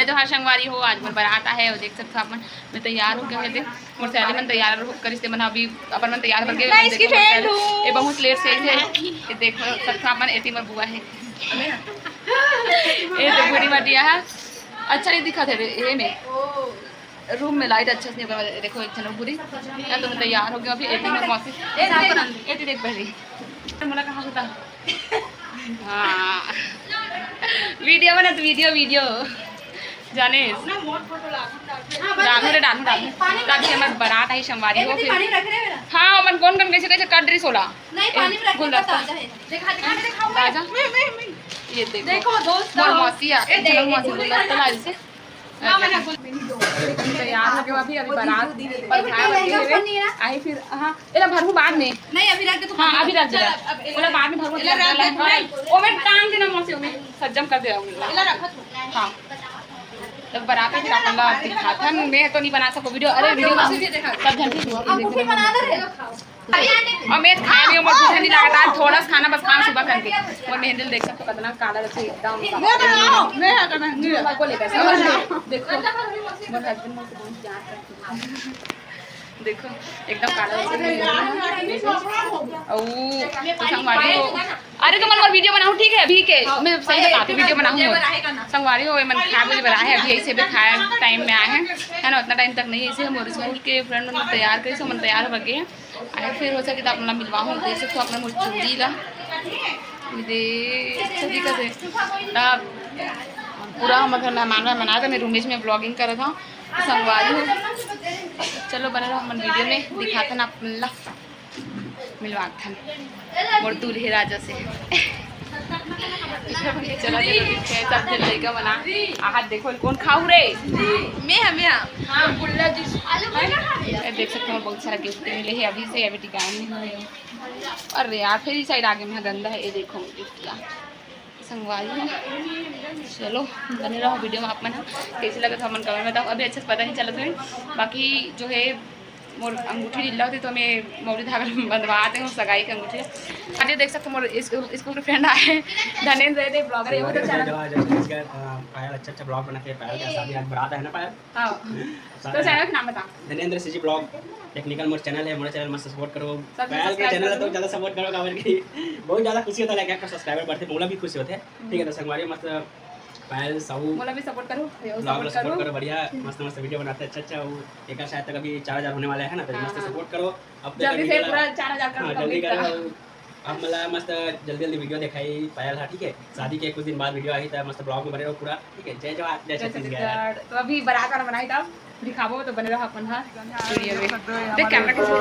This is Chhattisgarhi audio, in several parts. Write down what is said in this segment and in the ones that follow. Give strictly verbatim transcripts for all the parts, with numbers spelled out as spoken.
जोहार संगवारी हो, आज मोर बारात आहे अउ देख सकथो आप मन, मैं तैयार होके हवे। मोर सहेली मन तैयार हो करिस, ते मन अभी अपन मन तैयार होके मैं इसकी friend हूँ। ये बहुत लेट से आई है। ये देखो सकथो आप मन, एती मोर बुआ है। ये तो बूढ़ी मटिया है, अच्छा नहीं दिखत है ये में। रूम में लाइट अच्छा से नहीं बना, देखो एक झन बूढ़ी। या तो मैं तैयार हो गया अभी, एती मोर मौसी। एती देख पहले। मोला कहाँ होता? हाँ। वीडियो बना तो वीडियो, वीडियो। जाने। डालू रे, डालू, डालू। अभी हमर बारात आई संगवारी हो फिर। हाँ, ओमन कोन कोन कैसे कैसे कर डरिस ओला। नहीं, पानी में रख के गुलदस्ता। बताओ, चाहे। दिखा, दिखा, दिखा। राजा। ये देखो। देखो, दोस्त। मोर मौसी आ, ए, देख, मौसी गुलदस्ता ला इसे। हाँ, मैंने गुल- तैयार हो गए अभी, अभी बारात पर जाए वाली है। आई फिर, हाँ, एला भरहूँ बाद में। नहीं, अभी रख दे, तू हाँ, अभी रख दे। चल, अब एला बाद में भरहूँ, एला रख दे, रख दे। ओ, मैं टांग देना मौसी, मैं सज्जम कर दे। एला रखत हूँ। हाँ। तब बारात में फिर अपन ला दिखाथन। मैं तो नहीं बना सको वीडियो। अरे, वीडियो बना। सब झन ठीक हो। अंगूठी बना दे रे। अउ मैं खाए नहीं, मोर कुछ नहीं लागत, आज थोड़ा सा खाना बस खाना सुबह करके। मोर मेहंदी देख सकथो, कितना काला रखे एकदम। मैं बनाओ, मैं क्या करना है? बोले कैसे? देखो, मोर husband मोर से बहुत प्यार करते हैं। देखो, एकदम काला रखे। अउ संगवारी हो, अरे तुमन मोर वीडियो बनाहू, ठीक है, अभी के मैं सही बताती हूँ, वीडियो बनाहू मोर। संगवारी हो, मन खाए मुझे बनाए है, अभी ऐसे भी खाए टाइम में आए हैं, है ना, उतना टाइम तक नहीं, ऐसे हम ओरिजिनल के फ्रेंड मन तैयार करी, सब मन तैयार हो गए हैं। अरे फिर हो सके तो आप मन ला मिलवाहूँ, देख सकथो आप मन मोर चूड़ी ला। ये दे, अच्छा दिखत हे। तब पूरा हमर घर मेहमान वहमान आए, तो मैं रूमेज में vlogging करत हूँ। संगवारी हो, चलो बने रहो हमन वीडियो में, दिखाथन आप मन ला, मिलवाथन मोर दूल्हे राजा से। चला, चलो, ठीक है, सब झन लइका मन आ। आहा, देखो, कौन खाऊ रे? मैं, मैं। हाँ, गुल्ला जूस। ये देख सकते हो, बहुत सारा गिफ्ट मिले है अभी से, अभी टिकान नहीं हुए। अरे यार, फिर इस साइड आगे में गंदा है, ये देखो गिफ्ट ला। संगवारी हो, चलो बने रहो वीडियो में आप मन ह। कैसे लगत हे हमन कमेंट बताओ। अभी अच्छे से पता नहीं चलत हे, बाकी जो है मोर अंगूठी ढीला होती तो मैं मौली धागा बंधवाते हूँ सगाई के अंगूठी। आज ये देख सकते हो मोर स्कूल, स्कूल के फ्रेंड आए, धनेंद्र है, ब्लॉगर है, वो तो संगवारी हो, चैनल जय जोहार, जय छत्तीसगढ़। अ, पायल अच्छा अच्छा ब्लॉग बनाते हैं, पायल का शादी आज बारात है ना पायल? हाँ। तो चैनल का नाम बता। धनेंद्र सीजी ब्लॉग टेक्निकल मोर चैनल है, मोर चैनल मस्त सपोर्ट करो। सब पायल के सब्सक्राइब चैनल करो। तो ज्यादा सपोर्ट करो, काबर कि बहुत ज्यादा खुशी होता है, लाइक सब्सक्राइबर बढ़ते, मोला भी खुशी होता है। ठीक है, तो संगवारी मस्त पायल साहू मोला भी सपोर्ट करो, भैया ब्लॉग सपोर्ट ला सपोर्ट करो। करो, बढ़िया मस्त मस्त वीडियो बनाते हैं, अच्छा अच्छा। वो एक शायद तक अभी चार हजार होने वाला है ना, तो हाँ, मस्त हाँ। सपोर्ट करो। अब तक जल्दी से निकला। पूरा चार हजार का हाँ, जल्दी complete करो। करो। अब मला मस्त जल्दी जल्दी वीडियो दिखाई पायल हा, ठीक है, शादी के कुछ दिन बाद वीडियो आई, तो मस्त ब्लॉग में बने रहो पूरा, ठीक है। जय जोहार, जय जय छत्तीसगढ़। छत्तीसगढ़। तो अभी बारात वाला बनाई था, दिखाबो तो बने रहो अपन हा वीडियो में। देख कैमरा कैसे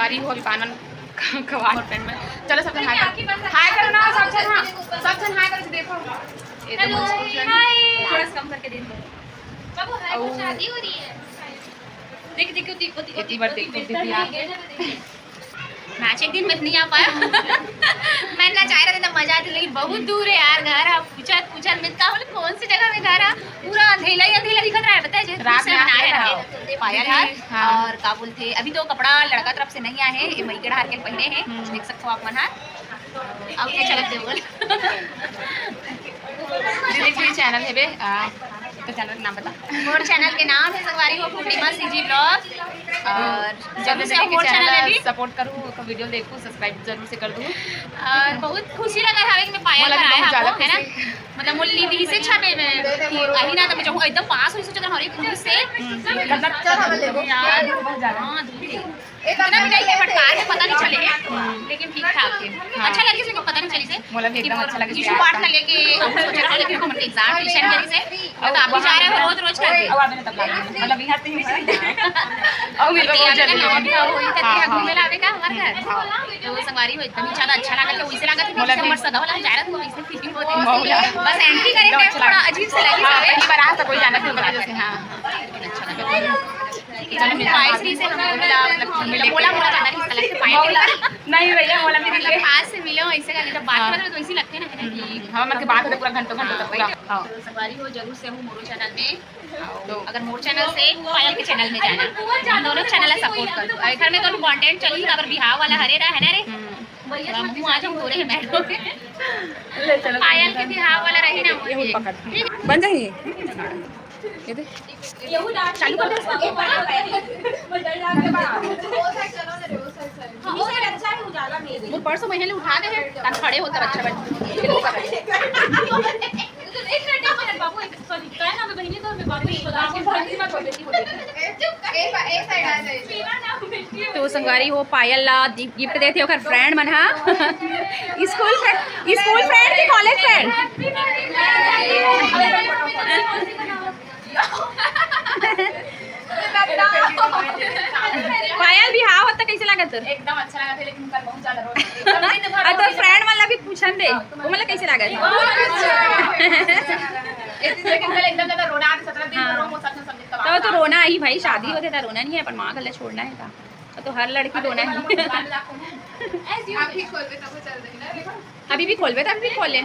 अरे वो अभी पान वान खवा और फ्रेंड में। चलो सब जन हाय करो, हाय करो ना सब जन। हाँ, सब जन हाय करो, देखो। ये तो हेलो, बहुत खूबसूरत है। हाय। थोड़ा सा कम करके दे दो। बाबू, हाय, और शादी हो रही है। देख, देख, देख, देख, इतनी बार देखो, दीदी, आप। मैच एक दिन में नहीं आ पाया। मैं ना चाह रहा था, मजा आती, लेकिन बहुत दूर है यार घर। आप पूछा, पूछा, मैं कहा बोले, कौन सी जगह में घर है? पूरा अंधेला ही अंधेला दिखत रहा है, पता है, जैसे रात में दूसरे आके बनाए रहा। रहते, पायल है। हाँ। और का बोलते, अभी तो कपड़ा लड़का तरफ से नहीं आए हैं, ये मई के डहार के पहने हैं, हम्म। देख सकते हो आप मन हा। अब ये चलत दे बोल। दीदी के चैनल है बे, आ, तो चैनल के नाम बता। मोर चैनल के नाम है संगवारी हो पूर्णिमा सीजी ब्लॉग। और जरूर से मोर चैनल है भी। सपोर्ट करू, ओकर वीडियो देखू, सब्सक्राइब जरूर से कर दू। और बहुत खुशी लगा था कि मैं पायल मोला भी कराए बहुत ज्यादा आपको, है ना? खुशी। मतलब मोर ली भी से छापे में कि अही ना, तो मैं जाऊँ एकदम पास हुई, सोचा हर एक दूर से। हम्म। यार, बहुत ज्यादा। हाँ, दूर। इतना भी नहीं है, but कार में पता नहीं चले, लेकिन ठीक ठाक है। हाँ। अच्छा लगे, लेकिन पता नहीं चली से। मोला भी एकदम अच्छा लगे। यीशु पाठ कर लेके हम सोच रहे हैं, लेकिन हम एग्जाम ट्यूशन के से, तो आप भी जा रहे हो रोज रोज करके। अब आवे ना तब लागे। मतलब यहाँ पे ही। और मिलवा बहुत जल्दी। नाम का होई, तब हाँ, यहाँ घूमे हाँ। लावे का हमारे घर। हाँ। तो संगवारी हो, एकदम ही ज्यादा अच्छा लगा, तो वैसे लगा था कि मोला भी। हमर सगा वाला जा रहा था, वैसे फीलिंग होती है। मोला। बस एंट्री करे एकदम टाइम अच्छा थोड़ा लगा। अजीब सा लगी हाँ, सब। पहली बार आ, तो कोई जाना नहीं पता जैसे, हाँ। चलो, फिर आइस नहीं से हम बोला, मतलब, बोला, बोला, ज्यादा नहीं, इसका लगता है, पायल नहीं भैया, बोला भी मतलब, नहीं। पास से मिलो, ऐसे करके जब बात हाँ। करो तो ऐसी लगते हैं ना, है ना, कि हाँ, मतलब, बात होते पूरा घंटों, घंटों तक पूरा। हाँ। तो संगवारी हो, जरूर से हूँ मोरो चैनल में। तो अगर मोर चैनल से पायल के चैनल में जाना, हम दोनों चैनल ला सपोर्ट कर दो। अरे, घर में तो कंटेंट चली, अगर बिहाव वाला हरे रहा है ना रे, हम्म। तो हम मुँह आ जाऊँ तोरे में। ले, चलो। पायल के बिहाव वाला रही ना, ये पकड़। बन जाही। ये दे। चालू कर दे। वो परसों महीने उठा दे, तन खड़े होकर अच्छा बैठ। तो संगवारी हो, पायल ला गिफ्ट देथे ओकर फ्रेंड मन हा। स्कूल फ्रेंड, स्कूल फ्रेंड कि कॉलेज फ्रेंड? पायल, बिहाव होता कैसे लागत तोर? एकदम अच्छा लागत हे, लेकिन कल बहुत ज्यादा रो रहे थे। एकदम दिन भर अब तो फ्रेंड वाला भी पूछन दे, वो मतलब कैसे लागत हे? बहुत अच्छा। इतने दिन कल एकदम ज्यादा रोना आ रहा, सत्रह दिन भर रो, वो सच में सब दिन तबाह तो, तो था। रोना ही भाई, शादी होते तो रोना नहीं है, पर माँ गले छोड़ना है का? तो हर लड़की रोना ही। आप ही खोलबे तब वो चल देंगे ना, देखो। अभी भी खोलबे, तो अभी भी खोल ले,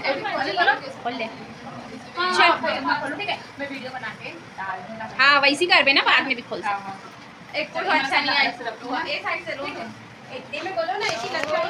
खोल ले। चल। ठीक है, मैं वीडियो बना के डाल दूंगा। हाँ, वैसे ही करबे ना, बाद में भी खोल सकते। हाँ, हाँ। एक तो अच्छा नहीं आया, इस तरफ तो। ये साइड से लो। एक, ये में बोलो ना, एक ही लग रहा है।